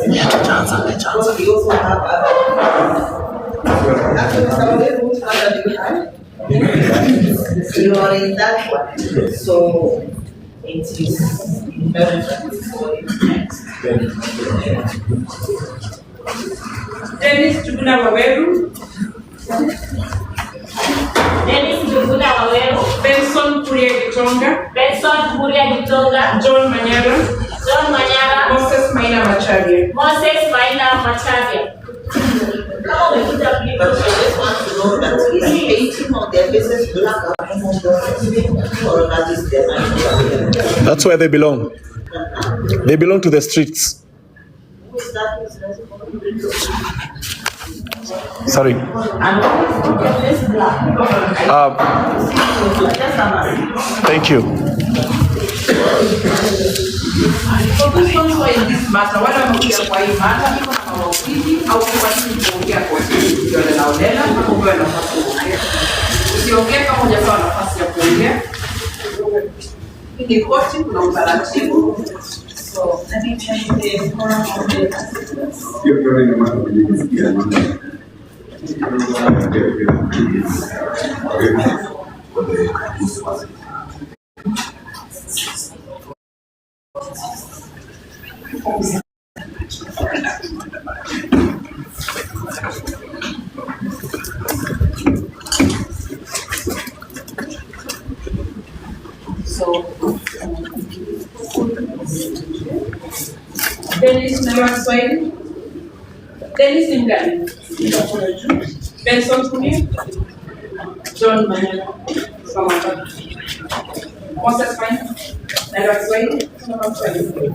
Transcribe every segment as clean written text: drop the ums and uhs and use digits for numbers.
Because we also have other. Actually, Mr. Waweru, which matter do you have? You are in that one. So it is imperative for you next. Dennis Njuguna Waweru, Dennis Njuguna Waweru, Benson Kuria Gitonga, Benson Kuria Gitonga, John Manyara, John Manyara, Moses Maina Macharia. Moses Maina Macharia. Kama umekuja But I just want to know that is painting on their faces black or that is their idea. That's where they belong. They belong to the streets. Who is that who is responsible? Sorry. And who is their face black? Just I'm asking. Thank you. For those ones who are in this matter, wale wamekuja kwa hii matter, iko na mawakili au kwa nini kuongea kwa holela holela, mpaka upewe nafasi ya kuongea. Usiongee kama hujapewa nafasi ya kuongea. Hii ni koti, kuna utaratibu. So let me check the quorum of the assistants. Hiyo ndio maana nilisikia maana. So Dennis, unaelewa Kiswahili? Dennis ni mgani? Benson Kuria? John Manyara. Soma hapa. Moses Maina. Naelewa Kiswahili? Soma Kiswahili.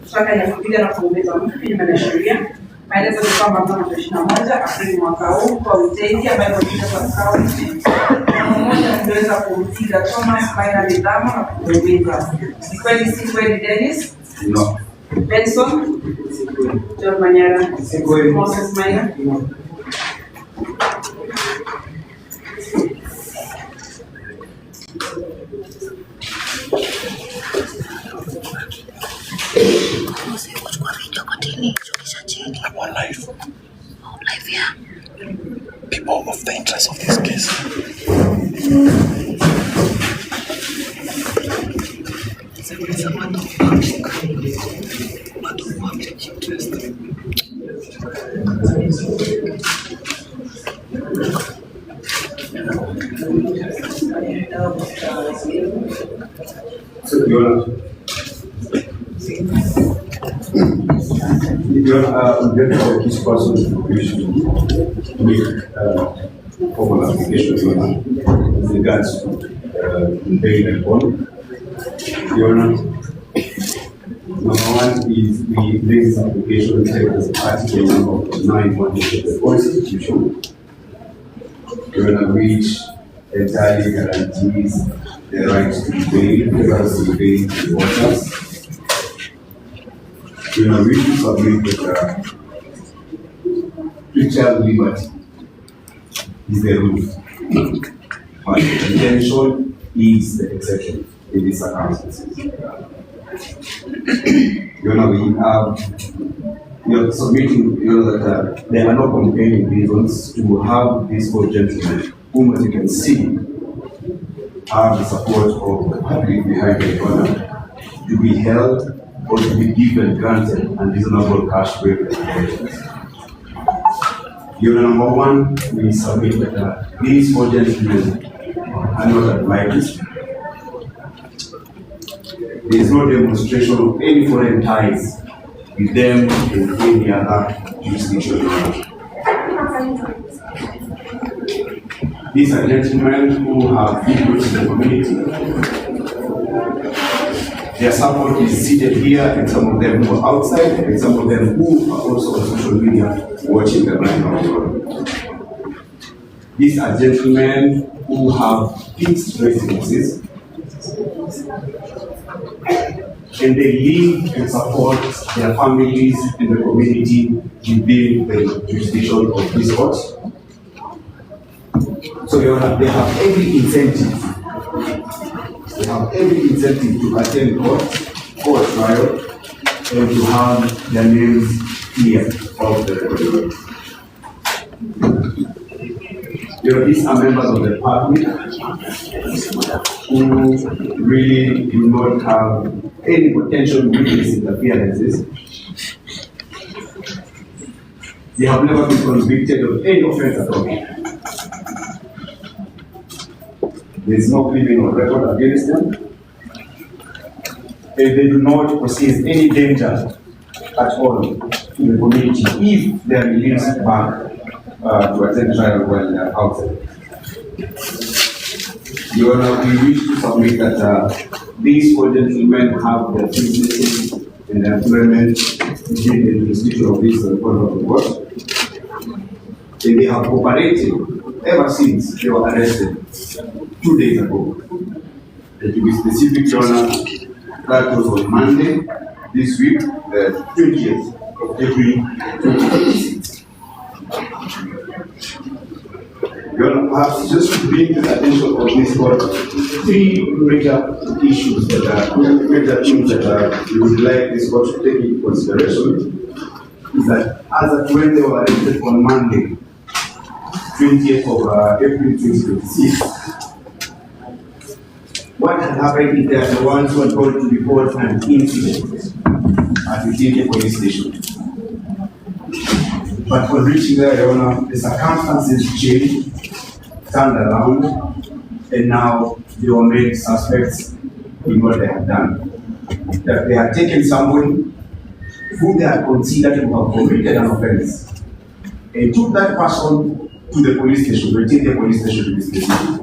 Mashtaka ya kupiga na kuumiza mtu kinyume na sheria. Maelezo ni kwamba mnamo tarehe 21 Aprili mwaka huu kwa utenzi ambaye alikuja kwa kikao hiki, mmoja mliweza kumpiga Thomas Maina Lidhamo na kumuumiza. Ni kweli si kweli, Dennis? No. Benson? John Manyara? Si kweli. Moses Maina? I'm on live. People of the interest of this case. It's a matter of public, matter of public interest. So Your Honor, on behalf of this person, we wish to make formal application, Your Honor, with regards to bail and bond. Your Honor, number one is we raise this application as Article number 918 of the Constitution, Your Honor, which entirely guarantees the right to bail, the right to bail to voters. Your Honor, we do submit that pretrial liberty is the rule, but detention is the exception in these circumstances. Your Honor, we are submitting, you know, that there are no compelling reasons to have these four gentlemen, whom, as you can see, have the support of the public behind the honor, to be held or to be given granted unreasonable cash bail expectations. Your Honor, number one, we submit that these four gentlemen are not at light risk. There is no demonstration of any foreign ties with them in any other jurisdiction. These are gentlemen who have big roots in the community. Their support is seated here, and some of them who are outside, and some of them who are also on social media watching them right now. These are gentlemen who have fixed residences, and they live and support their families and the community within the jurisdiction of this court. So, Your Honor, they have every incentive. They have every incentive to attend court or trial. and to have their names clear of the record. You know, these are members of the public who really do not have any potential witness interferences. They have never been convicted of any offense at all. There is no criminal record against them. And they do not possess any danger at all to the community if they are released back to attend trial while they are outside. Your Honor, we wish to submit that these four gentlemen have their businesses and their employment within the jurisdiction of this court of the court. And they have cooperated ever since they were arrested 2 days ago. And to be specific, Your Honor, that was on Monday this week, the 20th of April 2026. Your Honor, perhaps just to bring to the attention of this court three major issues that are major things that we would like this court to take into consideration is that as at when they were arrested on Monday, 20th of April 2026, what had happened is that the ones who had gone to report an incident at the Withinge police station. But on reaching there, Your Honor, the circumstances changed, turned around, and now they were made suspects in what they had done. That they had taken somebody who they had considered to have committed an offense and took that person to the police station, Withinge police station to be specific.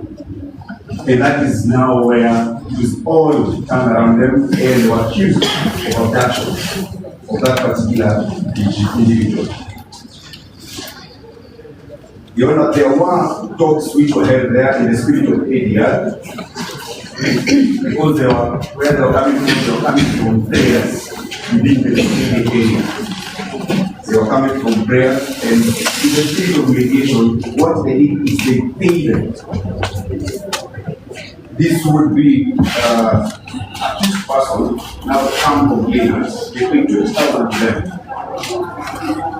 And that is now where it was all turned around them and they were accused of abduction of that particular individual. Your Honor, there were talks which were held there in the spirit of ADR, because they were where they were coming from, they were coming from prayers within the area. They were coming from prayers, and in the spirit of mediation, what they did is they paid them. This would be accused person, now come complainants. They paid 20,000 to them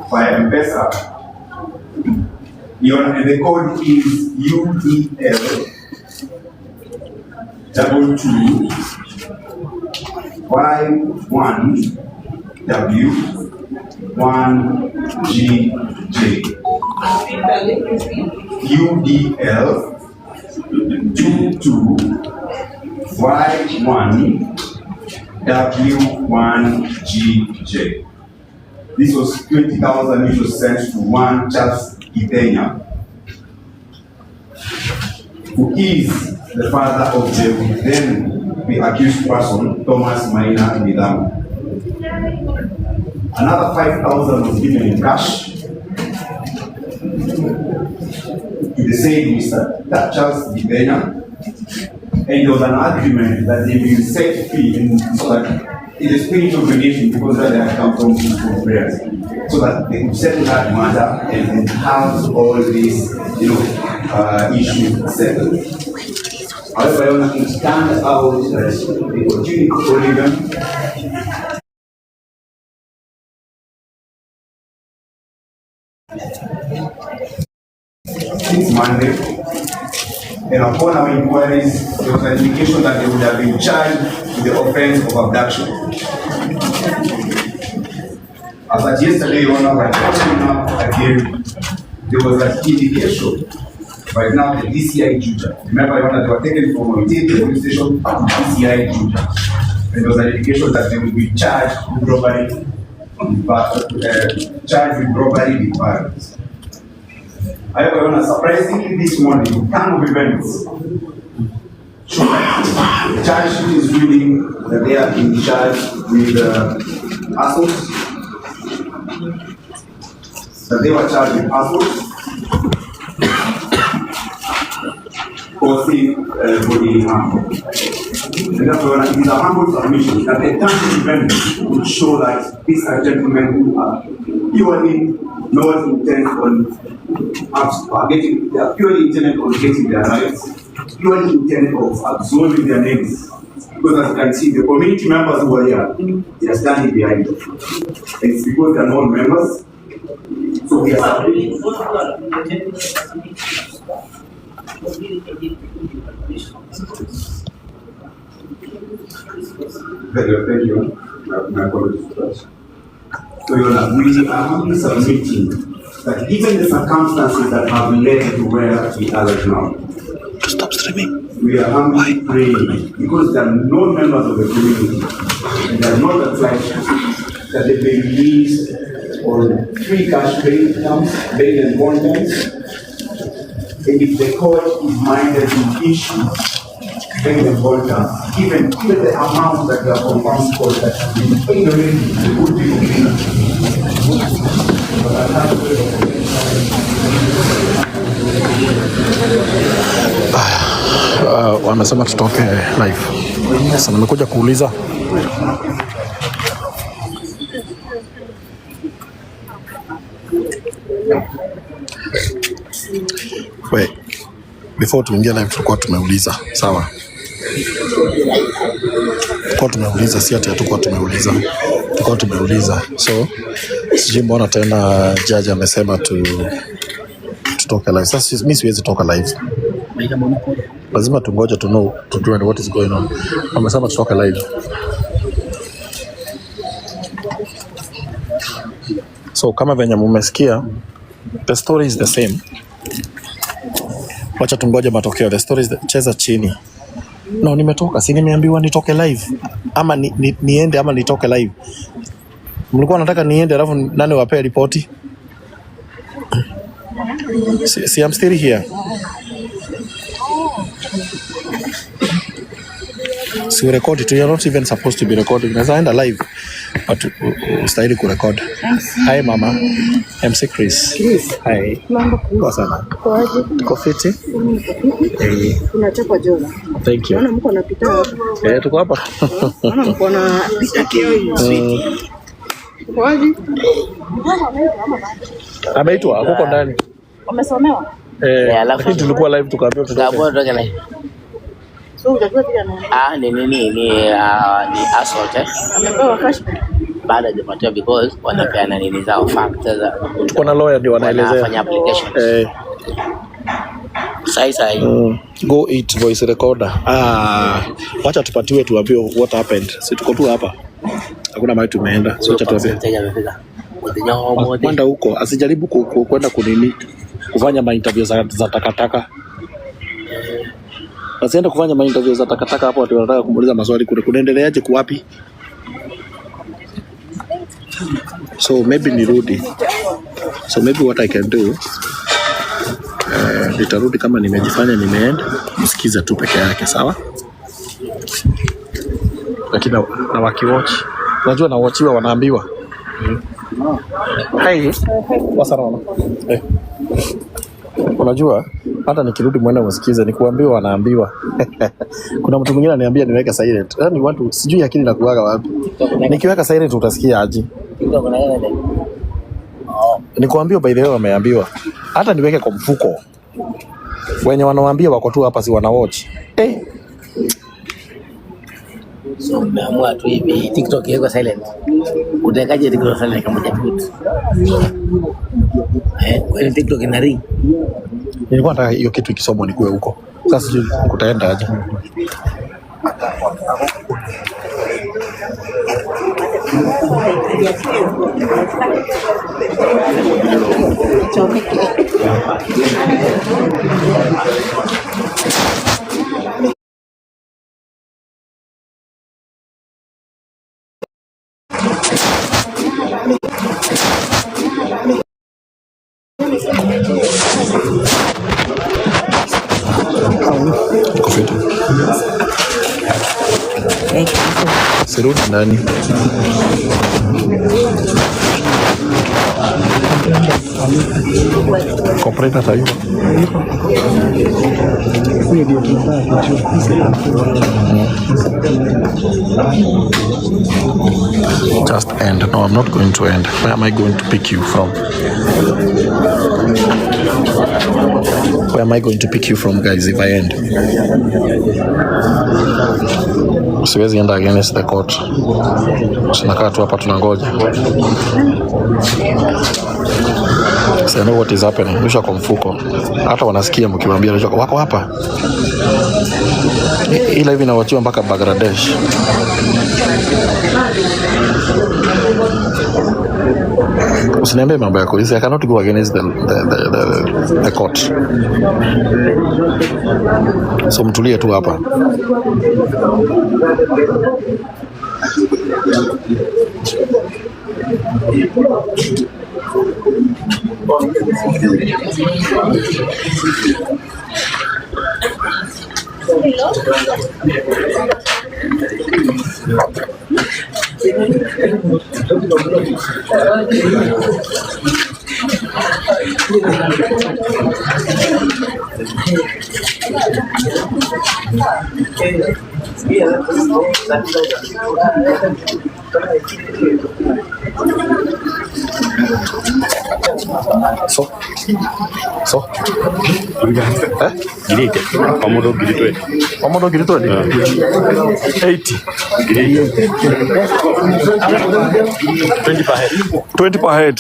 by M-Pesa. Your Honor, and the code is UDL 22 Y 1 W 1 G J. UDL 22 Y 1 W 1 G J. This was 20,000 which was sent to one Charles Githenya, who is the father of the then the accused person, Thomas Maina Nidhamu. Another 5,000 was given in cash to the same Mr. Charles Githenya, and there was an agreement that they will set free, and so that in the spirit of mediation, because that they had come from prayers, so that they could settle that matter and have all these, issues settled. However, Your Honor, it turned out that they continued calling them. Since Monday, and upon our inquiries, there was an indication that they would have been charged with the offense of abduction. As at yesterday, Your Honor, by following up again, there was an indication. Right now, the DCI Juja. Remember, Your Honor, they were taken from Withinge police station to DCI Juja. And there was an indication that they would be charged with robbery, charged with robbery with violence. However, Your Honor, surprisingly this morning, turn of events, the charge sheet is reading that they are being charged with assault, that they were charged with assault, causing bodily harm. And therefore, it is a humble submission that the turn of events would show that these are gentlemen who are purely not intent on getting, they are purely intent on getting their rights, purely intent of absolving their names Because as you can see, the community members who are here, they are standing behind them. It's because they are not members. So we are submitting. Very well, thank you. My apologies for that. So, Your Honor, we are humbly submitting that given the circumstances that have led to where we are right now, To stop streaming. we are humbly praying, because they are not members of the community and they are not at flight, that they be released on free cash bail terms, bail and bond terms. And if the court is minded to issue bail and bond terms, given the amount that we have confirmed for that has been paid already, the good people of Kenya. Wamesema tutoke live. Sasa nimekuja kuuliza. Wait, before tuingie live tulikuwa tumeuliza, sawa? Tulikuwa tumeuliza, si ati hatukuwa tumeuliza. Tulikuwa tumeuliza. So sijui mbona tena judge amesema tutoke live. Sasa mi siwezi toka live. Lazima tungoje to know, tujue what is going on. Amesema tutoke live. So kama venye mumesikia, the story is the same. Wacha tungoje matokeo. The story is cheza chini. No, nimetoka, si nimeambiwa nitoke live ama niende ama nitoke live. Mlikuwa nataka niende alafu nani wapee ripoti? Si I'm still here. Si urekodi tu, you're not even supposed to be recording. Naweza enda live but ustahili kurekod. Hi mama, MC Chris. Chris. Hi. Mambo. Poa sana. Poaje? Tuko fiti? Eh, Unachapa jozi. thank you. Naona mko napita hapa. Eh, tuko hapa. Naona mko na pita kio. Poaje? Ameitwa huko ndani. Wamesomewa? Eh, Eh, alafu lakini tulikuwa live tukaambiwa tutoke. tukaambiwa tutoke live. So hujajua vile anaenda. Ah, ni nini ni assault eh. Amepewa cash back. Bado hajapatiwa because wanapeana nini zao fact sasa. Tuko na lawyer ndio wanaelezea. Wanafanya applications. Eh, Sahi sahi. Go eat voice recorder. Ah, wacha tupatiwe tuambiwe what happened. Si tuko tu hapa. Hakuna mahali tumeenda. So wacha tuambiwe. Mteja amefika. Mteja mmoja. Kwenda huko asijaribu kwenda kunini kufanya mainterview za takataka. Asiende kufanya mainterview za takataka hapo, watu wanataka kumuuliza maswali kule kunaendeleaje kuwapi. So maybe nirudi. So maybe what I can do, nitarudi kama nimejifanya nimeenda, msikize tu peke yake, sawa? Lakini na wakiwatch, unajua na watchiwa wanaambiwa. Hey, wasarona. Eh. Unajua hata nikirudi mwenda msikize ni kuambiwa wanaambiwa. Kuna mtu mwingine ananiambia niweke silent. Yaani watu sijui akili nakuaga wapi. Nikiweka silent utasikia aje? Kuna yale. Ni kuambiwa, by the way wameambiwa. Hata niweke kwa mfuko. Wenye wanawaambia wako tu hapa, si wana watch. Eh, So mmeamua tu hivi TikTok iwekwe silent. Utawekaje TikTok silent kama hujamute? Eh, kwani TikTok ina ring? Nilikuwa nataka hiyo kitu ikisomwa nikuwe huko. Sasa sijui kutaenda aje. Niko fiti. Sirudi ndani. Cooperate hata hivyo. Just end. No, I'm not going to end. Where am I going to pick you from? Where am I going to pick you from, guys, if I end? Siwezi enda against the court. Tunakaa tu hapa tunangoja. So I know what is happening. Rusha kwa mfuko. Hata wanasikia mkiwaambia rusha wako hapa. Ila hivi nawachiwa mpaka Bangladesh. Usiniambie mambo ya polisi. I cannot go against the court. So mtulie tu hapa. So so eh? Ngiri 80. O mũndũ ngiri 20. O mũndũ ngiri 20? 80. 20 per head. 20 per head.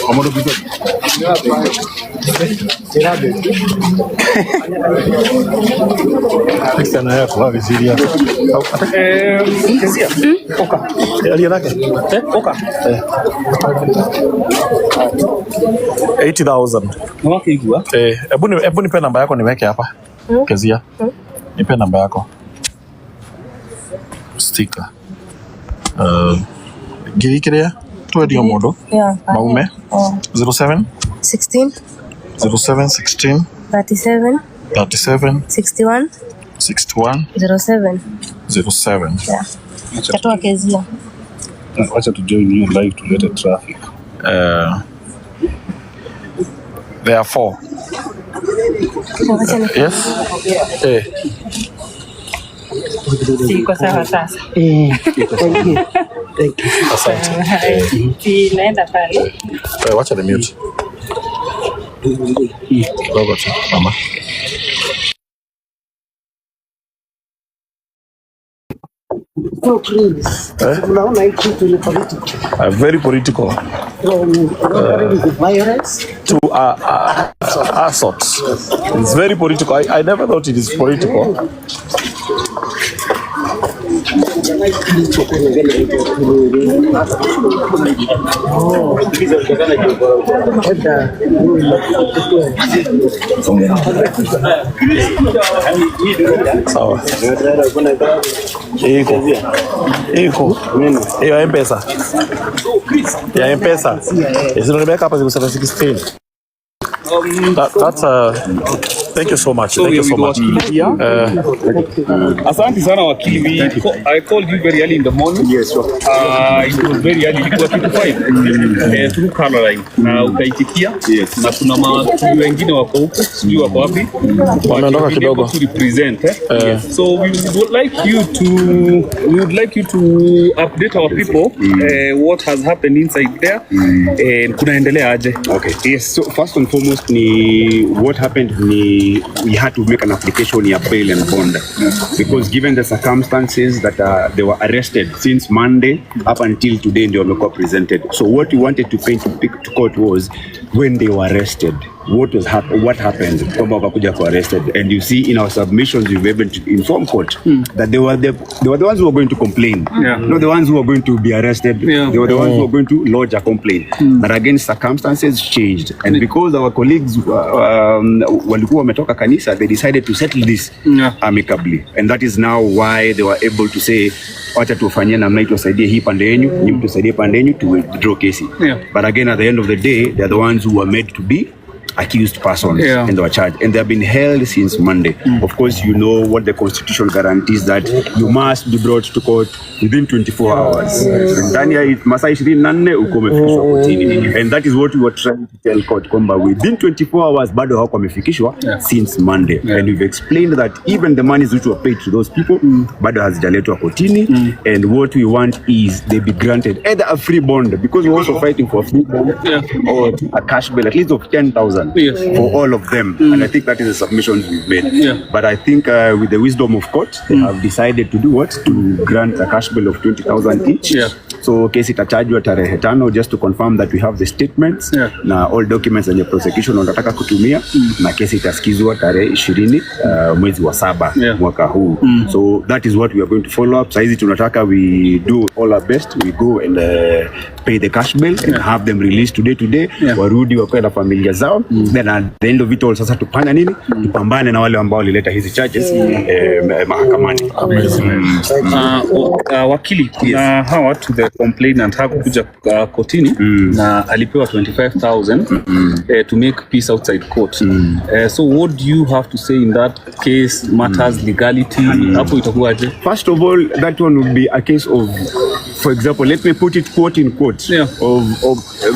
O mũndũ ngiri 20. Next time yako wapi Syria? Kezia, oka. Aliye nake? Oka. 80,000. Nĩwakĩigua? Eh, hebu nipe namba yako niweke hapa. Kezia. Nipe namba yako. Sticker. Ngiri kiria twendio mundu Yeah. maume Oh. 07 16, 07 16 37, 37 61, 61 07. 07. Yeah. Tatoa Kezia. Wacha tu join hiyo live tulete traffic. There are four. Wacha ni Yes? Eh. Siko sawa sasa. Asante. Si naenda pale. Wacha ni mute. Kidogo tu mama. So please, Eh? unaona hii kitu ni political. Very political. From referring to violence To assault. It's very political. I never thought it is political. Sawa. Iko. Iko. Hiyo ya M-Pesa. Ya M-Pesa. Nimeweka hapa 0716. That's thank you so much. So Thank we you so with much. wakili here. Asante sana wakili. I called you very early in the morning. Yes, sure. It was very early, ilikuwa kitu 5. Through Caroline na ukaitikia. Yes. Na kuna mawakili wengine wako huko, sijui wako wapi. But Wameondoka you've been able kidogo. to represent, eh? Eh. So we would like you to update our people what has happened inside there and kunaendelea aje. Okay. Yes. So first and foremost ni what happened ni we had to make an application ya bail and bond because given the circumstances that they were arrested since Monday up until today ndio wamekuwa presented. So what we wanted to paint to pick to court was when they were arrested what happened kwamba wakakuja kwa arrested, and you see in our submissions we were able to inform court that they were the ones who were going to complain, not the ones who were going to be arrested. They were the ones who were going to lodge a complaint, but again circumstances changed, and because our colleagues walikuwa wametoka kanisa, they decided to settle this amicably, and that is now why they were able to say wacha tufanyie namna hii, tuwasaidie hii pande yenyu, nyinyi mtusaidie pande yenyu, to withdraw kesi. But again, at the end of the day, they are the ones who were made to be accused persons Yeah. and they were charged and they have been held since Monday. Of course, you know what the constitution guarantees, that you must be brought to court within 24 hours. Ndani ya masaa 24 uko umefikishwa kotini. And that is what we were trying to tell court, kwamba within 24 hours bado hawako wamefikishwa since Monday. And we've explained that even the monies which were paid to those people bado hazijaletwa kotini, and what we want is they be granted either a free bond, because we're also fighting for a free bond, or a cash bail at least of 10,000 for all of them. And I think that is the submissions we've made. But I think with the wisdom of court, they have decided to do what? To grant a cash bail of 20,000 each. So kesi itachajwa tarehe 5, just to confirm that we have the statements na all documents zenye prosecution wanataka kutumia, na kesi itasikizwa tarehe 20 mwezi wa 7 mwaka huu. So that is what we are going to follow up. Saizi tunataka we do all our best, we go and pay the cash bail and have them released today, warudi wakae na familia zao. Then at the end of it all, sasa tufanya nini? Tupambane na wale ambao walileta hizi charges mahakamani. Wakili, kuna hawa watu, the complainant hakukuja kotini na alipewa 25,000 to make peace outside court. So what do you have to say in that case, matters legality, hapo itakuwaje? First of all, that one would be a case of, for example, let me put it quote in quote, of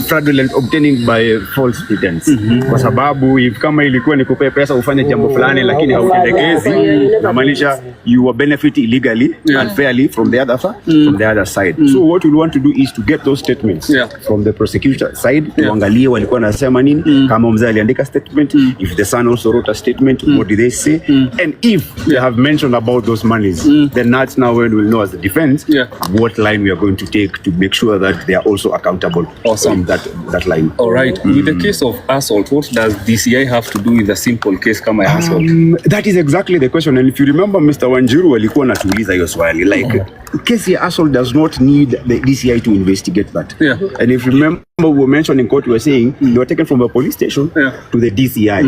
fraudulent obtaining by false pretense. Kwa sababu if kama ilikuwa ni kupea pesa ufanye jambo fulani lakini hautelekezi, inamaanisha you were benefit illegally, unfairly from the other side. So what we want to do is to get those statements from the prosecutor side, tuangalie walikuwa wanasema nini, kama mzee aliandika statement, if the son also wrote a statement, what did they say, and if they have mentioned about those monies, then that's now when we'll know as the defense what line we are going to take to make sure that they are also accountable Awesome. In that line. All right. With the case of assault, what does DCI have to do with a simple case kama ya assault? That is exactly the question. And if you remember, Mr. Wanjiru alikuwa anatuuliza hiyo swali, like kesi ya assault does not need the DCI to investigate that. And if you remember, we were mentioning in court, we were saying they were taken from a police station to the DCI.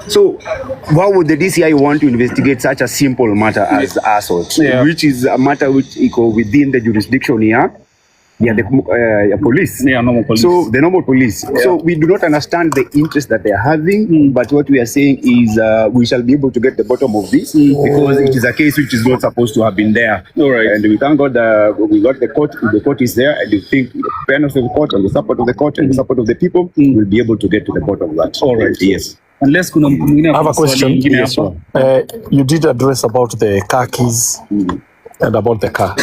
So why would the DCI want to investigate such a simple matter as assault, which is a matter which iko within the jurisdiction ya the police. Yeah, normal police. So the normal police. So we do not understand the interest that they are having, but what we are saying is we shall be able to get the bottom of this because it is a case which is not supposed to have been there. All right. And we thank God we got the court. The court is there, and we think the fairness of the court and the support of the court and the support of the people will be able to get to the bottom of that. All right. Yes. Unless kuna mtu mwingine I have a ako na swali question. ingine Yes, hapa. You did address about the car keys and about the car.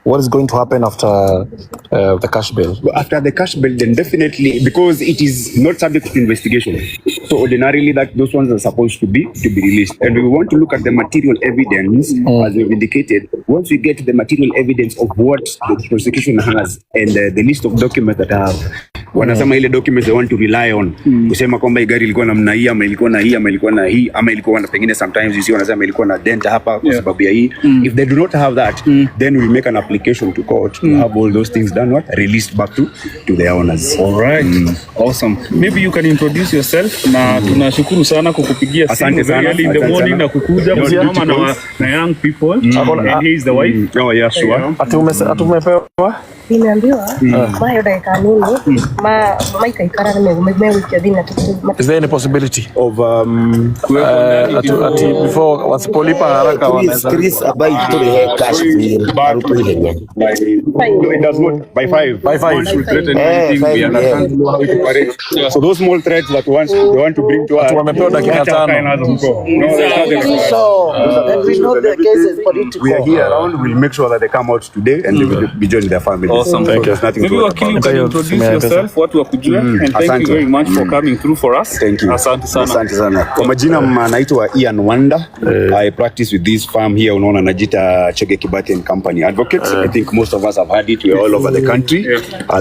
What is going to happen after the cash bail? After the cash bail, then definitely, because it is not subject to investigation, so ordinarily that those ones are supposed to be released, and we want to look at the material evidence as we've indicated. Once we get the material evidence of what the prosecution has and the list of documents that have, wanasema ile documents they want to rely on kusema kwamba hii gari ilikuwa namna hii ama ilikuwa na hii ama ilikuwa na hii ama ilikuwa na pengine, sometimes you see wanasema ilikuwa na dent hapa kwa sababu ya hii. If they do not have that, then we make an application to court to have all those things done, what, released back to their owners. All right. Awesome. Maybe you can introduce yourself, na tunashukuru sana kukupigia simu Asante very sana, early in the asante morning sana. na kukuja No, kusimama na, duty na young people, and he is the wife. Oh yeah, sure. Ati umepewa? Nimeambiwa mayo ndagĩka nini ma maikaikara megũikia thĩinĩ. Is there any possibility of ati before wasipolipa haraka Chris, wanaweza Chris abai tũrĩhe cash bail arutwo ihenya. By, no, it does not, by 5. By 5. One should threaten Eh, anything. 5, We understand how it operates. So those small threats that they want to bring to us, Ati wamepewa dakika wacha wakae 5. nazo huko. No, there's nothing like that. So, and we know the case is We are political. here around. We'll make sure that they come out today and they will be joining their families. Awesome. So there's nothing Maybe to worry wakili, you about. can Hiyo introduce simu ya M-Pesa. yourself, watu wakujue, and thank you Asante. very much for coming through for us. Thank you. Asante sana. Asante sana. Kwa majina naitwa Ian Wanda. I practice with this firm here, unaona najita Chege Kibati and Company Advocates. I think most of us have heard it. We are all over the country.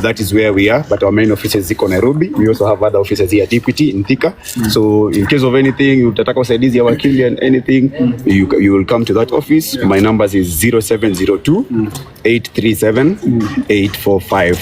That is where we are, but our main offices ziko Nairobi. We also have other offices here at Equity in Thika. So in case of anything, utataka usaidizi ya wakili and anything, you will come to that office. My numbers is 0702 837 845.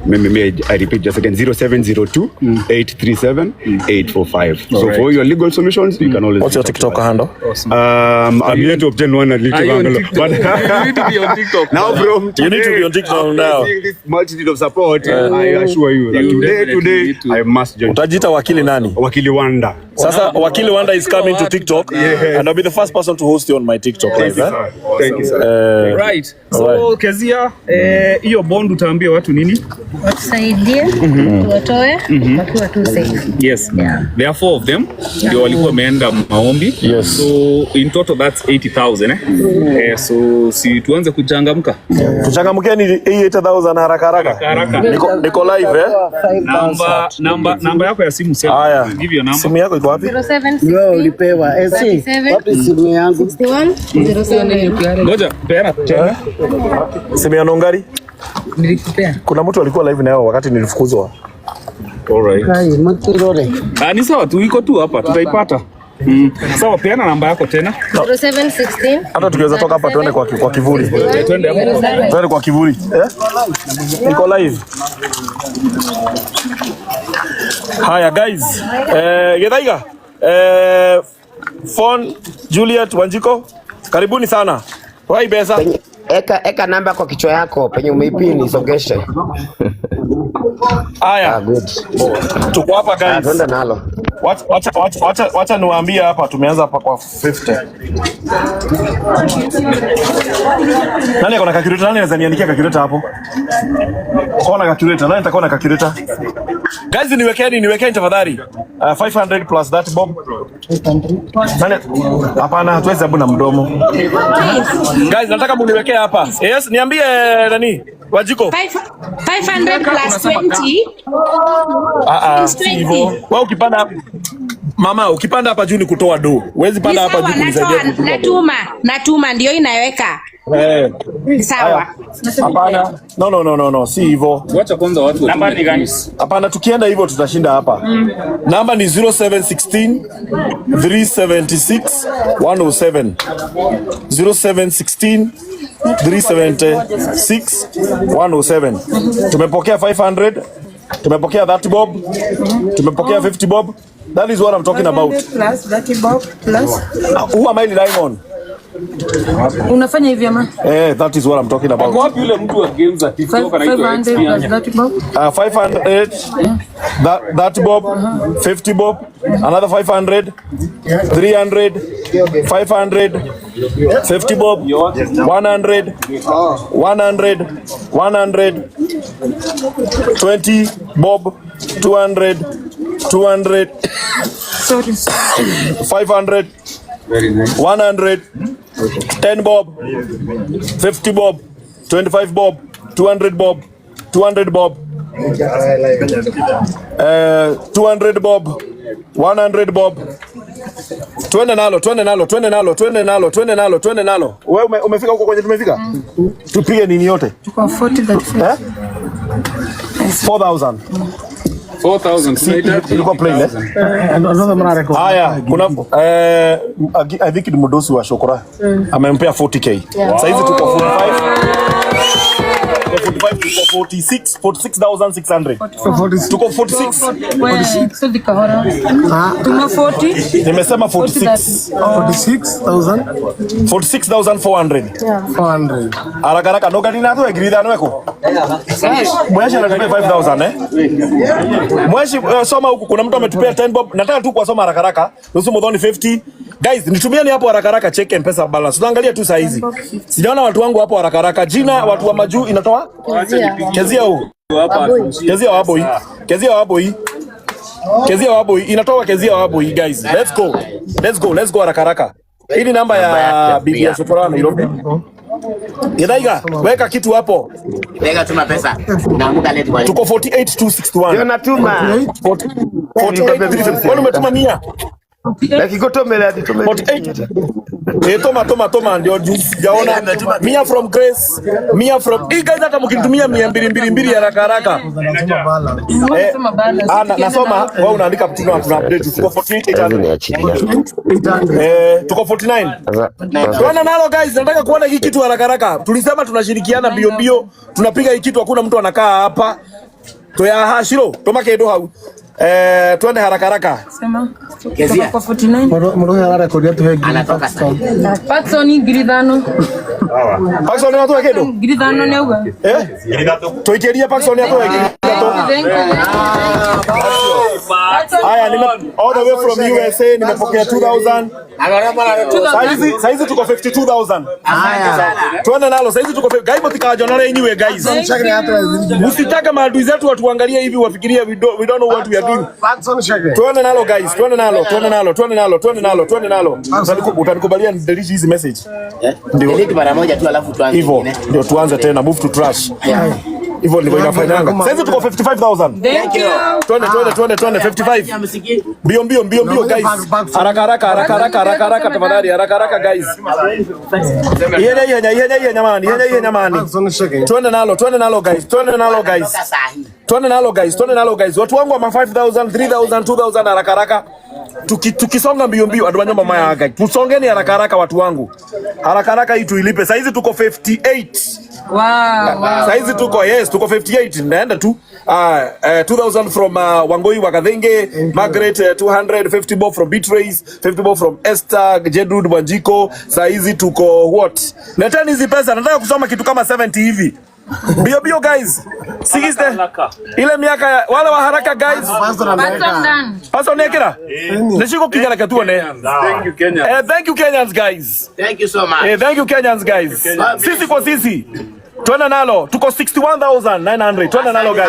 Maybe I repeat just second, 0702 837 845. So for all your legal solutions, you can always What's your reach out to TikTok us. handle? I'm yet to obtain one at Are little you on handle. TikTok? But You need to be on TikTok. now from You need to be today, on TikTok after now. seeing this multitude of support, I assure you that You today, definitely today, need to. I must join. Utajiita wakili nani? Wakili Wanda. Sasa Wakili Wanda is coming to TikTok and I'll be the first person to host you on my TikTok Thank live. you, Eh? sir. Thank you, sir. Right. So Kezia, hiyo bond utaambia watu nini? Watusaidie, tuwatoe wakiwa tu safe. Yes. There are four of them. Ndio walikuwa wameenda maombi. Yes. So in total that's 80,000 eh? So si tuanze kuchangamka. Tuchangamkeni hii 8000 haraka haraka. Haraka. Niko live eh? Namba yako ya simu sema. Haya. Give your number. Simu yako iko wapi? 07 Wewe ulipewa. Eh, si, wapi simu yangu? 61 07. Ngoja, peana tena. Simu ya Nongari? Nilikupea. Kuna mtu alikuwa live nayo wakati nilifukuzwa. All right. Kai, mtirore. Ah, ni sawa tu, iko tu hapa, tutaipata. Sawa, peana namba yako tena. 0716 Hata tukiweza toka hapa tuende kwa kivuli. Twende hapo. Tuende kwa kivuli. Eh? Niko live. Haya guys. Githaiga. Phone Juliet Wanjiko. Karibuni sana. Wai besa. Eka namba kwa kichwa yako penye umeipini isongeshe. Haya. Ah, good. Tuko hapa Ah, guys. twende nalo. Wacha niwaambie hapa tumeanza hapa kwa 50. Nani ako na calculator? Nani anaweza niandikia calculator hapo? Kona calculator. Nani atakuwa na calculator? Guys, niwekeni tafadhali. 500 plus that bob. Nani? Hapana, hatuwezi hebu na mdomo. Guys, nataka muniwekee hapa. Yes, niambie nani? Wajiko. 500 plus 20 Ah ah, is si hivyo. 20. Wewe ukipanda hapa Mama, ukipanda hapa juu ni kutoa do. Huwezi Ni panda hapa sawa, juu kunisaidia natoa, kutuma do. natuma ndio inaweka. Eh. Ni sawa. Hapana. No no no no no, si hivyo. Wacha kwanza watu Namba ni gani? Hapana, tukienda hivyo tutashinda hapa. Namba ni 0716 376 107. 0716 376 107. Tumepokea 500, tumepokea 30 bob, tumepokea 50 bob. That is what I'm talking about. Plus 30 bob plus. Who am I relying on? Unafanya hivi ama? Eh, that is what I'm talking about. Ako wapi yule mtu wa games za TikTok anaitwa 500 plus XP? 30 bob. 500, that bob, 50 bob, another 500, 300, 500, 50 bob, 100, 100, 100, 20 bob, 200, 200, Sorry. 500, 100, 10 bob, 50 bob, 25 bob, 200 bob, 200 bob, 200 bob, 100 bob. Twende nalo, twende nalo, twende nalo, twende nalo, twende nalo, twende nalo. Wewe umefika huko kwenye tumefika? Tupige nini yote? Tuko 40 35. Eh? 4000. 4000 Si, ilikuwa plain eh? Haya, kuna I think ni mdosi wa Shokora. Amempea 40k. Yeah. Sasa hizi tuko 45. Tuko 45, tuko 46, 46,600. Tuko 46. Tuma 40. Nimesema 46. 46,000. 46,400. 400. Haraka haraka no gari na tu agree dhano weko. Mweshi anatupea 5000 eh. Mweshi soma huku kuna mtu ametupea 10 bob. Nataka tu kuwasoma haraka haraka. Nusu mudhoni 50. Guys, nitumieni hapo haraka haraka check M-Pesa balance. Tunaangalia tu saa hizi. Sijaona watu wangu hapo haraka haraka. Jina watu wa majuu inatoa? Kezia huu. Kezia waboi. Kezia waboi. Kezia waboi inatoa Kezia waboi guys. Let's go. Let's go. Let's go haraka haraka. Hii ni namba ya bibi ya Shokora Nairobi. Githaiga, weka kitu hapo. Weka tuma pesa. Naanguka late kwa Tuko 48261. Ndio natuma. 48,350. Kwani umetuma 100? Nakikotomela hadi tuma. 48. Eh, toma toma toma ndio juu sijaona. Mia from Grace, mia from. Hii guys hata mkinitumia mia mbili mbili mbili haraka haraka. Eh, nasoma wewe unaandika tuna update tuko 48,800. Niachilia. Eh, tuko 49. Sasa Tuana nalo guys, nataka kuona hii kitu haraka haraka. Tulisema tunashirikiana mbio mbio, tunapiga hii kitu, hakuna mtu anakaa hapa. Twi haha Shiro, tuma kindu hau. Eh, twende haraka haraka. Sema. Kezia. Kutoka kwa 49. Mũndũ ararekodia tuhe ngiri. Anatoka sasa. Patson 5,000. Paxson nĩ atũhe kĩndũ? 5,000 nĩ auga. Eh? Tũikĩrie Paxson nĩ atũhe 3,000. Thank you. Haya, nime all the way from USA nimepokea 2000. Saizi tuko 52,000. Tuende nalo, saizi tuko guys, mtikajonore inywe guys. Msitake maadui zetu watuangalie hivi wafikirie we don't know what we are doing. Tuende nalo guys, tuende nalo, tuende nalo, tuende nalo, tuende nalo, tuende nalo. Utanikubalia ni delete hizi message? Ndio. Delete mara moja tu alafu tuanze. Hivyo ndio tuanze tena, move to trash. Hivyo ndivyo inafanyanga. Saizi tuko 55,000. Thank you. Twende, twende, twende, twende 55. Mbio mbio mbio mbio guys. Haraka haraka haraka haraka haraka haraka tafadhali, haraka haraka guys. Ihenya ihenya ihenya ihenya mani, ihenya ihenya mani. Twende nalo, twende nalo guys, twende nalo guys. Twende nalo guys, twende nalo guys. Watu wangu wa ma 5000, 3000, 2000 haraka haraka. Tukisonga mbio mbio andu wanyoma maya guys. Tusongeni haraka haraka watu wangu. Haraka haraka hii tuilipe. Saizi tuko 58. Wow. Saizi tuko, yes, tuko 58, naenda tu 2000 from Wangoi Wakathenge, Margaret, 250 bob from Beatrice, 50 bob from Esther Jedrud Wanjiko. Saizi tuko what? Leteni hizi pesa, nataka kusoma kitu kama 70 hivi. Bio bio guys. 60. Ile miaka wale wa haraka guys. Patson done. Pastor nekira. Nishiko kijana katuone. Thank you, Kenya. Eh, thank you Kenyans guys. Thank you so much. Eh, thank you Kenyans guys. Sisi kwa sisi. Twende nalo. Tuko 61,900. Twende nalo guys.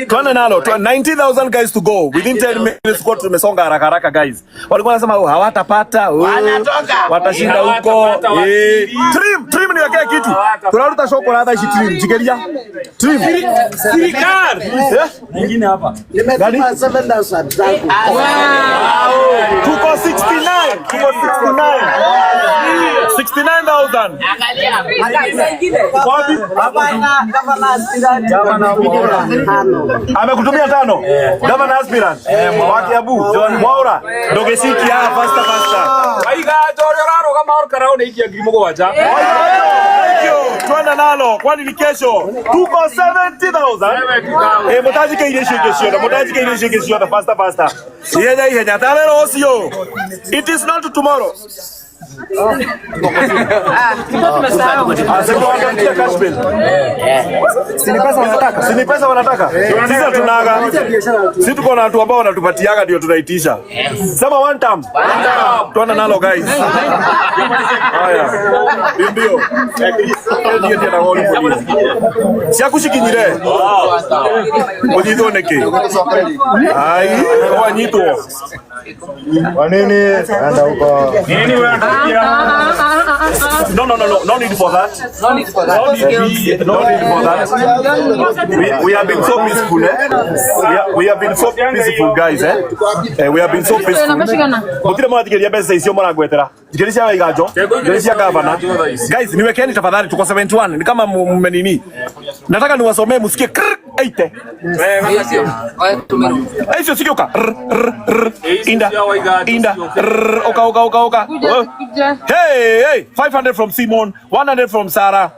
Twende nalo. 90,000 guys to go. Within 10 minutes kwa tumesonga haraka haraka guys. Walikuwa wanasema, oh, hawatapata. Oh, Wanatoka. watashinda huko. Hawatapata. Eh, trim, trim niwekee kitu. Tunaruta shoko la ishi trim. Jigeria. Trim. Serikali. Eh? Nyingine hapa. Gani? 7,000 zangu. Tuko 69. Tuko 69. 69,000. Wapi? Amekutumia tano. Governor aspirant. Wa Kiambu. Mwaura. Ndũgĩcikia haha faster faster. Waiga njore ũrarũgama ũkarao nĩ ikia 7,000. Thank you. Twende nalo kwani ni kesho. Tuko 70,000. Eh, mũtanjikĩire icio ingĩ ciothe, mũtanjikĩire icio ingĩ ciothe faster faster. Ihenya ihenya tarĩ rũciũ. It is not tomorrow. Ah, si tuwaangalie cash bill. Si ni pesa wanataka? Si ni pesa wanataka? Sisi hatunaga. Sisi tuko na watu ambao wanatupatiaga ndio tunaitisha. Sema one time. Tuende nalo guys. Haya. Ndio. Ndio ndio na wali polisi. Ciaku cikinyire. Ũnyitwo nĩkĩ? Ai, wanyitwo. Kwa nini? Enda huko. Nini wewe unatukia? No, no, no, no, no need for that. No need for that. No need for that. We have been so peaceful, eh? We have been so peaceful, guys, eh? Eh, we have been so peaceful. Mutire mwathikiria mbeca icio mũrangwetera. Njikĩri cia Waiganjo, njikĩri cia gavana. Guys, niwekeni tafadhali, tuko 71. Ni kama mmenini. Nataka niwasomee msikie krr 80. Icio cigĩũka. R r r inda inda r oka oka oka oka. Kuja, kuja. Hey, hey, 500 from Simon, 100 from Sarah.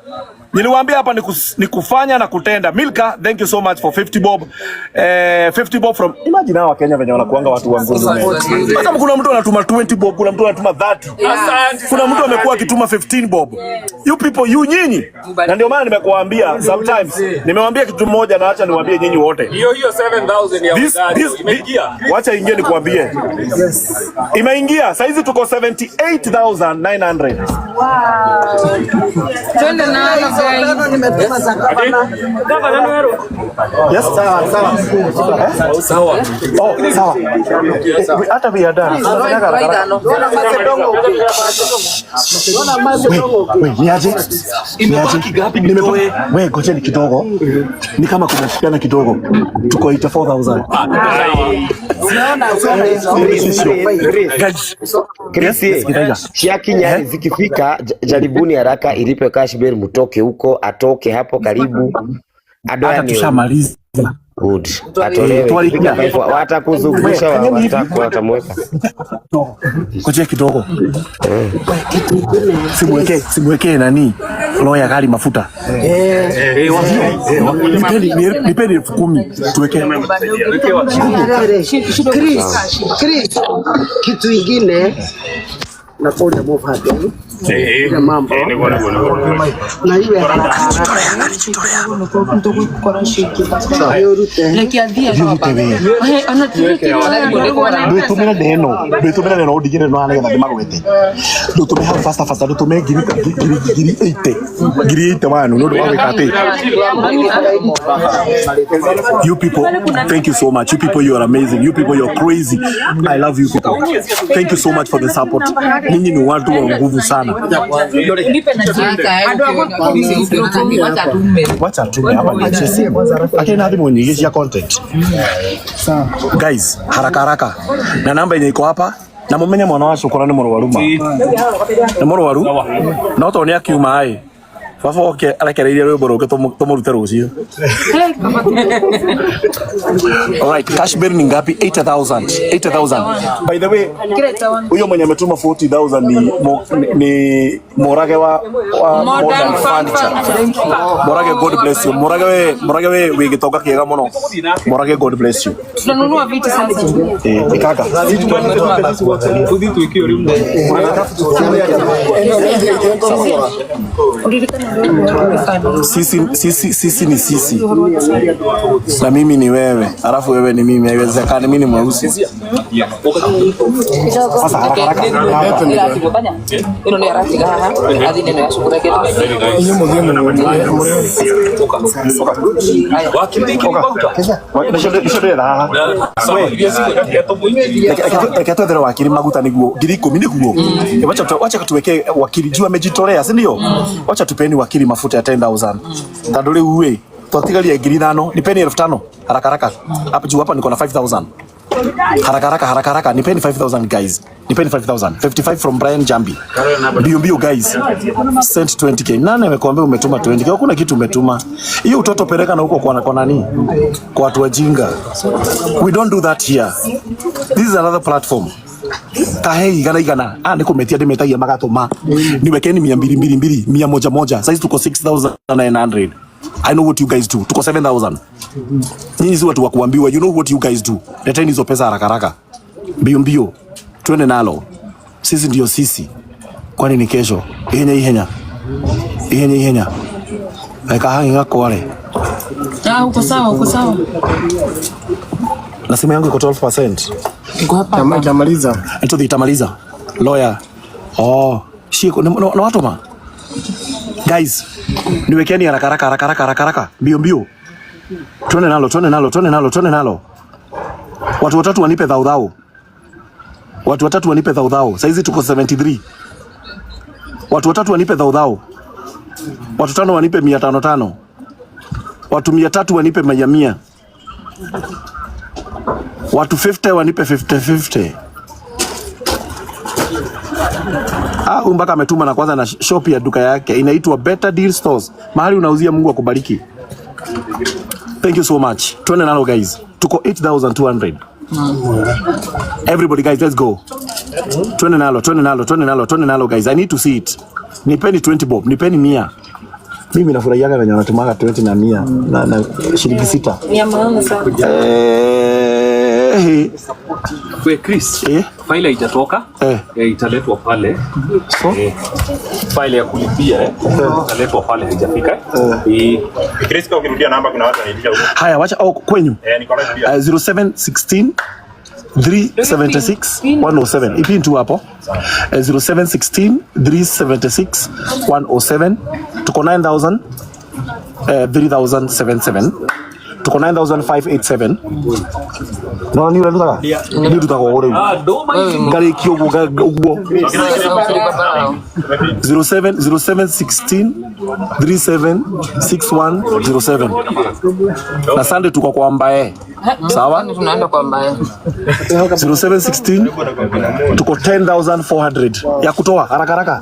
Niliwaambia hapa ni kufanya na kutenda. Milka, thank you so much for 50 bob. Eh, 50 bob from Imagine hawa Kenya venye wanakuanga watu wa nguvu. Kama kuna mtu anatuma 20 bob, kuna mtu anatuma 30. Asante. Kuna mtu amekuwa akituma 15 bob. You people, you nyinyi. Na ndio maana nimekuambia sometimes, nimewaambia kitu moja na acha niwaambie nyinyi wote. Hiyo hiyo 7000 ya This, Uganda this, imeingia. Wacha ingie nikuambie. Imeingia. Saizi tuko 78,900. Twende nalo guys. Yes, sawa sawa. Sawa. Oh, sawa. Eh, hata we are done. We, niaje? Niaje? We, ngojeni kidogo. Ni kama kumeshikana kidogo. Tuko 84,000. Guys. Chris, Yes, Githaiga. cia kinya zikifika jaribuni haraka ilipe cash bail, mtoke huko, atoke hapo karibu. Andũ aya Hata nĩ tushamaliza. Good. Atolewe. Twarikia. Ikifika 5 watakuzungusha We, fanyeni hivi. watamweka. Ngojea kidogo. Simwekee nani? Lawyer gari mafuta. Nipeni 10,000 tuwekee. Chris, Chris, kitu ingine nakonda mufate ile mambo na iwe haraka haraka yurute. Ndwitumire neno, ndwitumire neno undigire no nigetha ndimagwete. Ndutume hau fasta fasta, ndutume ngiri ngiri ngiri 80. Ngiri 80 wanu ni undu wa gwika ati. You people, thank you so much. You people, you are amazing. You people, you're crazy. I love you people. Thank you so much for the support. Ninyi ni watu wa nguvu sana. Wacha tume hapa ni simu. Lakini na thimu nyingi cia content. Guys, haraka haraka. Na namba yenye iko hapa na mumenye mwana wa cukura ni mũrwaru ma. Nĩ mũrwaru? No to nĩ akiuma ĩ. Baba oke arekereirie rwĩmbo rũngĩ tũmũrute rũciũ. Alright, cash bail ni ngapi? 80,000. 80,000. By the way, huyo mwenye ametuma 40,000 ni Morage wa Modern Furniture. Morage, God bless you. Morage we wĩ gĩtonga kĩega mũno. Morage, God bless you. Tunanunua viti sasa. Eh, ikaka. Sisi ni sisi na mimi ni wewe, alafu wewe ni mimi. Haiwezekani, mimi ni mweusi. Sasa haraka haraka. Reke twethere wakiri maguta niguo 10,000 niguo. Wacha tuweke wakili juu amejitolea, si ndio? Wacha tupeni wakili mafuta ya 10,000. Tondũ rĩu ĩ twatigaria 5,000, nipeni 5,000 haraka haraka. Hapa juu hapa niko na 5,000. Haraka haraka haraka haraka, nipeni 5,000 guys. Nipeni 5,000. 55 from Brian Jambi. Mbio mbio guys. Send 20k. Nani amekuambia umetuma 20k? Hakuna kitu umetuma. Hiyo utoto peleka na huko kwa nani? Kwa watu wajinga. We don't do that here. This is another platform. Kahe igana igana. Ah, niko metia ndimetagia magatuma. Niwekeni mia mbili mbili mbili, mia moja moja. Saizi tuko 6,900. I know what you guys do. Tuko 7,000. Nyinyi si watu wa kuambiwa. You know what you guys do. Leteni hizo pesa haraka haraka. Mbio mbio. Twende nalo. Sisi ndio sisi. Kwani ni kesho? Ihenya ihenya. Ihenya ihenya. Eka hangi ngako. Ah, uko sawa, uko sawa. Na simu yangu iko 12%. Iko hapa. Itamaliza. Ito itamaliza. Lawyer. Oh, shiko na watu ma. Guys, niwekeni haraka haraka haraka haraka haraka haraka. Mbio mbio. Twende nalo, twende nalo, twende nalo, twende nalo. Watu watatu wanipe dhau dhau. Watu watatu wanipe dhau dhau. Saizi tuko 73. Watu watatu wanipe dhau dhau. Watu tano wanipe 500 500. Watu 300 wanipe mia mia. Watu 50 wanipe 50 50. Ah, huyu mpaka ametuma na kwanza na shop ya duka yake inaitwa Better Deal Stores. Mahali unauzia, Mungu akubariki. Thank you so much. Twende nalo guys. Tuko 8200. Everybody guys, let's go. Twende nalo, twende nalo, twende nalo, twende nalo guys. I need to see it. Nipeni 20 bob, nipeni 100. Mimi nafurahiaga venye wanatumaga 20 na 100 na shilingi 6. Ni ya maana sana. Eh, We Chris, faili haijatoka. Italetwa pale. So? Faili ya kulipia italetwa pale, haijafika. Chris, kwa ukirudia namba kuna watu wanaitisha huko. Haya, wacha oh, kwenyu. Eh, niko live pia. 0716 376 107. Ipin tu hapo. 0716 376 107. Tuko 9000 3077. Tuko 9587. No ni urarutaga? Ni ndutaga o rĩu. Ngarĩkia ũguo ũguo. 07 0716 376107. Na Sunday tuko kwa Mbae. Sawa? Tunaenda kwa Mbae. 0716 tuko 10,400 ya kutoa haraka haraka.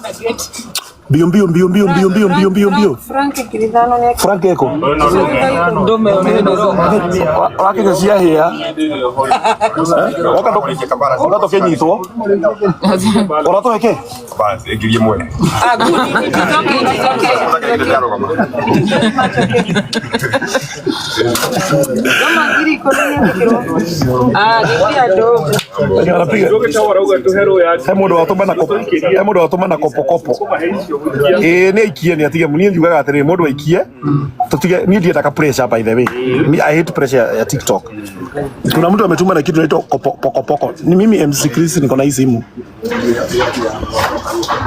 Mbio mbio mbio mbio mbio mbio mbio mbio mbio. Frank Kiridhano ni Frank eko. Wakinya ciahĩa. Woka tũkĩnyitwo. Ũratũhe kĩ? Ah, good. It's okay, it's okay. Ah, githia ndo. He mũndũ watũma na kopo, he mũndũ watũma na kopo kopo. Ĩĩ nĩ aikie, nĩ atige. Niĩ njugaga atĩrĩrĩ, mũndũ aikie tutige. Niĩ ndiendaga pressure, by the way. Me, I hate pressure ya TikTok. Kuna mtu ametuma na kitu inaitwa kopo poko poko. Ni mimi MC Chris, niko na hii simu.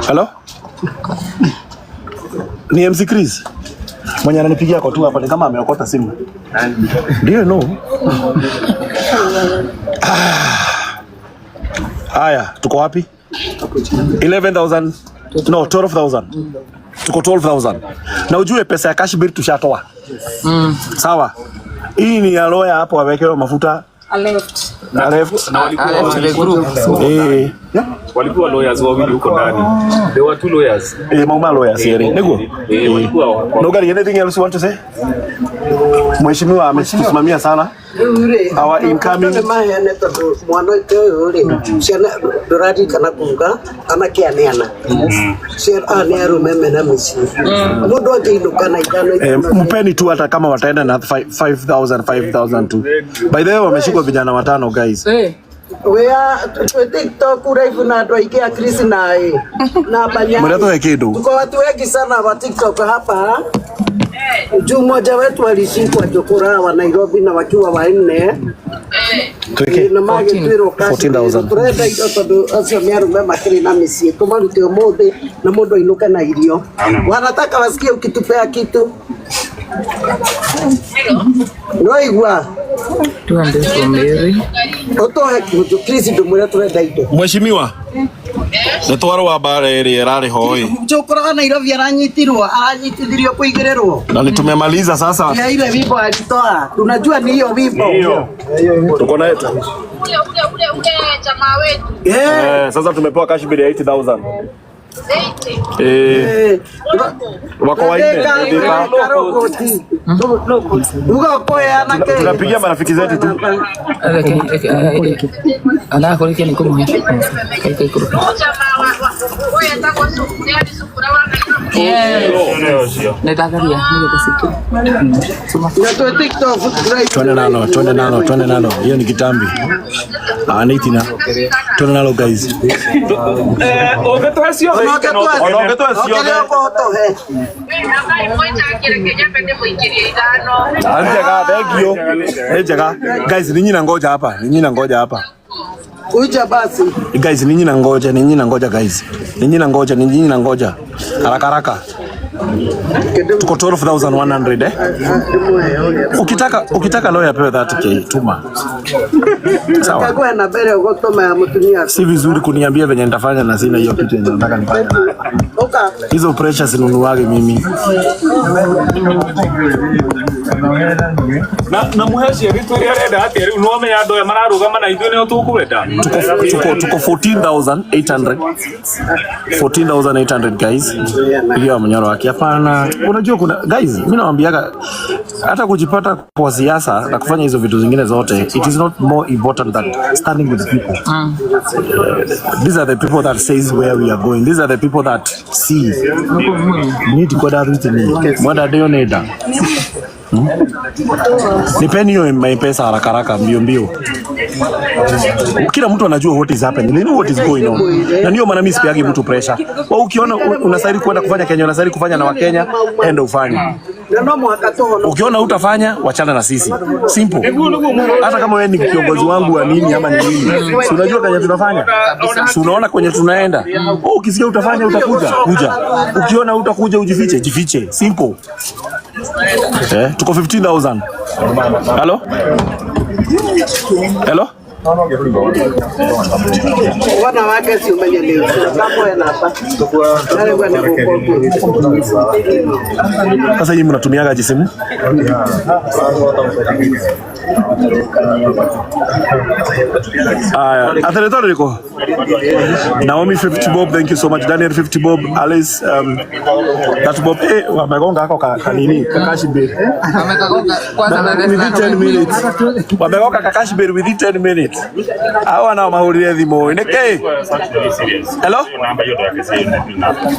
Hello? Ni MC Chris mwenye ananipigia kwa tu hapa, ni kama ameokota simu. Ndio no. Haya, tuko wapi? 11,000, no, 12,000. Tuko 12,000. Na ujue pesa ya cash bill tushatoa. Sawa. Hii ni ya lawyer hapo awekewe mafuta. I left. Na left. Na walikuwa Left the group. Eh. Walikuwa lawyers wawili huko ndani. There were two lawyers. Eh, mauma lawyers yere. Niguo. Eh, walikuwa No, Gary, anything else you want to say? Mheshimiwa ametusimamia sana. Our incoming nĩ maheane tondũ mwanake ũyũ rĩ, ciana ndũraririkana kuga anake aneana aya nĩ arũme mena mĩciĩ, mũndũ angĩinũka na ithano. Eh, mpeni tu hata kama wataenda na 5000 5000 tu. By the way, wameshikwa vijana watano, guys. Wea twĩ TikTok live na andũ aingĩ a Chris na ĩ na Banyari. Mnatoa kitu. Tuko watu wengi sana wa TikTok hapa. Juu mmoja wetu alishikwa Jokora wa Nairobi na wakiwa wanne Tweke. Na magĩtuĩrwo cash. 14,000. Tũrenda indo tondũ acio nĩ arũme makĩrĩ na mĩciĩ, tũmarute ũmũthĩ na mũndũ ainũke na irio. Wanataka wasikie ukitupea kitu noigua. Tuambie from Mary. Ũtũhe kĩndũ, Chris, ndũmwĩre tũrenda indo. Mheshimiwa, nĩ twarũa mbara ĩrĩa ĩrarĩ ho ĩ. Njokora wa Nairobi aranyitirwo, aranyitithirio kũigĩrĩrwo Na nitumemaliza sasa. Ya ile wimbo alitoa, tunajua ni hiyo wimbo. Tuko na Ule ule ule ule jamaa wetu. Eh, sasa tumepewa cash bill ya 80,000. Eh, wako wanne. Tunapigia marafiki zetu tu. Anakũrĩkia nĩ kũmũhe. Nĩ ndagaria nĩgetha citu. Twende nalo, twende nalo, twende nalo. Hiyo ni kitambi. Ah, ni tina. Twende nalo, guys. Ũngĩtũhe ciothe. Ona ũngĩtũhe ciothe. Ah, njega, thank you. Ni njega. Guys, ninyi na ngoja hapa. Ninyi na ngoja hapa. Kuja basi. Guys, ninyi na ngoja, ninyi na ngoja, guys. Ninyi na ngoja, ninyi na ngoja. Haraka haraka. Tuko 12,100, eh. Ukitaka lawyer apewe 30K, tuma. Sawa. Kagwe na mbere ũgũtũma ya mũtumia. Si vizuri kuniambia venye nitafanya na sina hiyo kitu yenye nataka nifanye. Ũka. Hizo pressure sinunuage mimi. Na muheci agĩtwĩre arenda atĩa rĩu nĩwamenya andũ aya mararũgama na ithuĩ nĩo tũkwenda. Tuko 14,800. 14,800, guys. Pigia mnyoro wake. Hapana. Unajua kuna guys, mimi nawaambiaga hata kujipata kwa siasa na kufanya hizo vitu zingine zote, it is not more important than standing with the people. These are the people that says where we are going. These are the people that see. Need kwenda rutini. Mwenda ndio nenda. Nipeni hiyo M-Pesa haraka haraka, mbio mbio. Kila mtu anajua what is happening. They know what is going on. Na ndio maana mimi sipiagi mtu pressure. Wewe ukiona unastahili kwenda kufanya Kenya, unastahili kufanya na Wakenya, enda ufanye. Na no mũhaka tũhonoke. Ukiona utafanya, wachana na sisi. Simple. Hata kama wewe ni kiongozi wangu wa nini ama ni nini. Si unajua kwenye tunafanya? Si unaona kwenye tunaenda? Oh, ukisikia utafanya utakuja, kuja. Ukiona utakuja ujifiche, jifiche. Simple. Eh, tuko 15,000. Hello? Hello? Wona wake si umenye nĩ ũcio namba narĩgua nĩ gũkũ. Sasa hii mnatumiaga aje simu? Aya, athenetano niko. Naomi 50 bob, thank you so much. Daniel 50 bob, Alice that bob wamegonga hako ka nini kakashi bill. Amekagonga kwanza na Within 10 minutes. Wamegonga kakashi bill within 10 minutes. Hawa nao mahurire thimu. Niki? Hello?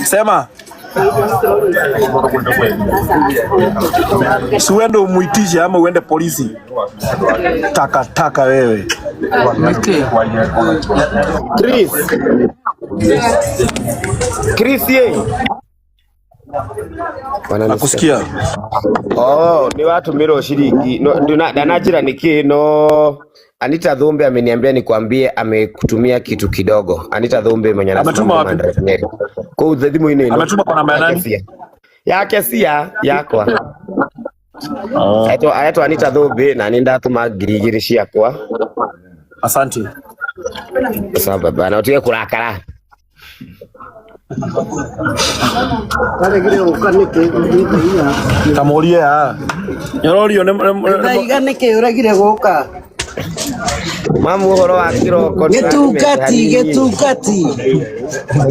Sema. Si uende umuitishe ama uende polisi. Taka taka wewe. Chris. Chris ye. Nakusikia. Oh, ni watumirwo ciringi no, ndananjĩra nĩkĩ no Anita Dhumbe ameniambia nikwambie amekutumia kitu kidogo. Anita Dhumbe mwenye Ametuma anasimama wapi? Mandra Nyeri. Kũu thimũ-inĩ ĩno. Ametuma kwa namba ya nani? Yake cia. Yake cia yakwa. Aetwo Anita Dhumbe na nĩ ndatũma 2,000 ciakwa. Asante. Sawa baba, na utige kurakara. Waregire gũka nĩkĩ thaiga? Kamurie ha. Nyororio nĩ Thaiga nĩkĩ ũregire gũka? Mamu ũhoro wa kĩroko Gĩtungati, gĩtungati.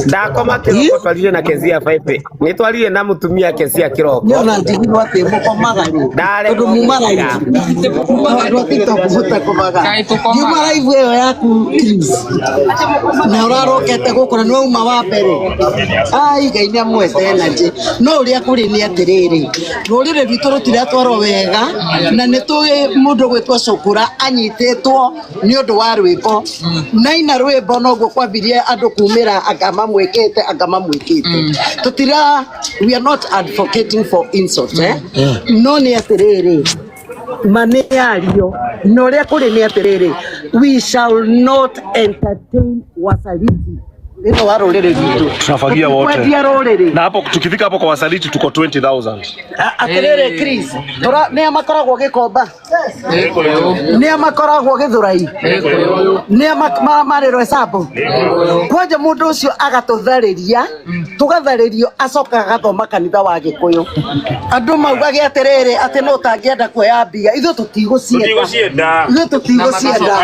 Ndakoma kĩroko twarire na Kezia 5. Nĩ twarire na mũtumia Kezia kĩroko. Nĩona ndigirwo atĩ mũkomaga rĩ tondũ muma live andũ a TikTok mũtakomaga ngiuma live ĩyo yaku Chris na ũrarokete gũkũ na nĩwauma wa mbere ai Ngai nĩ amwete energy no ũrĩa kũrĩ nĩ atĩrĩrĩ rũrĩrĩ rwitũ rũtiratwarwo wega na nĩ tũĩ mũndũ gwĩtwo Cũkũra anyitĩtwo nĩ ũndũ wa rwĩmbo naina rwĩmbo noguo kwambirie andũ kumĩra anga mamwĩkĩte anga mamwĩkĩte tũtira, we are not advocating for insult, eh? No nĩ atĩrĩrĩ ma nĩ yario na ũrĩa kũrĩ nĩ atĩrĩrĩ we shall not entertain wasaliti thĩinĩ wa rũrĩrĩ rwitũ. Tunafagia wote. Tũtikwendia rũrĩrĩ. Na hapo tukifika hapo kwa wasaliti tuko 20,000. Atĩrĩrĩ Chris, nĩa makoragwo Gĩkomba, nĩa makoragwo Gĩthũrai, nĩa marĩ Roysambu kwanja mũndũ ũcio agatũtharĩria tũgatharĩrio acoka agathoma kanitha wa Gĩkũyũ andũ maugage atĩrĩrĩ atĩ no ũtangĩenda kuoya mbia ithuĩ tũtigũcienda Tũtigũcienda. ithuĩ tũtigũcienda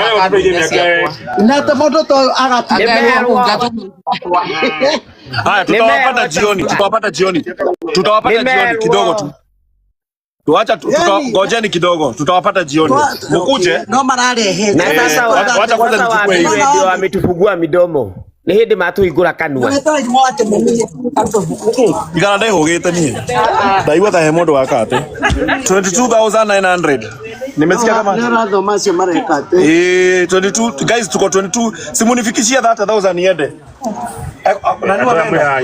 na atĩ mũndũ ta ũyũ agatuĩka. Haya, tutawapata jioni, tutawapata jioni. Tutawapata jioni kidogo tu. Tuacha ngojeni kidogo, tutawapata jioni. Mukuje. No mararehe. Na sasa Wacha kwanza sasa nichukue waambiwe hiyo. ndio wametufungua midomo. Nĩ hĩndĩ matũhingũra kanua. Igana ndehũgĩte niĩ. Ndaigua ta he mũndũ waka atĩ 22,900. Nimesikia kama Nĩ ũrathoma acio mareka atĩ 22 guys, tuko 22. Simunifikishia 30,000 iende. Nani wameenda?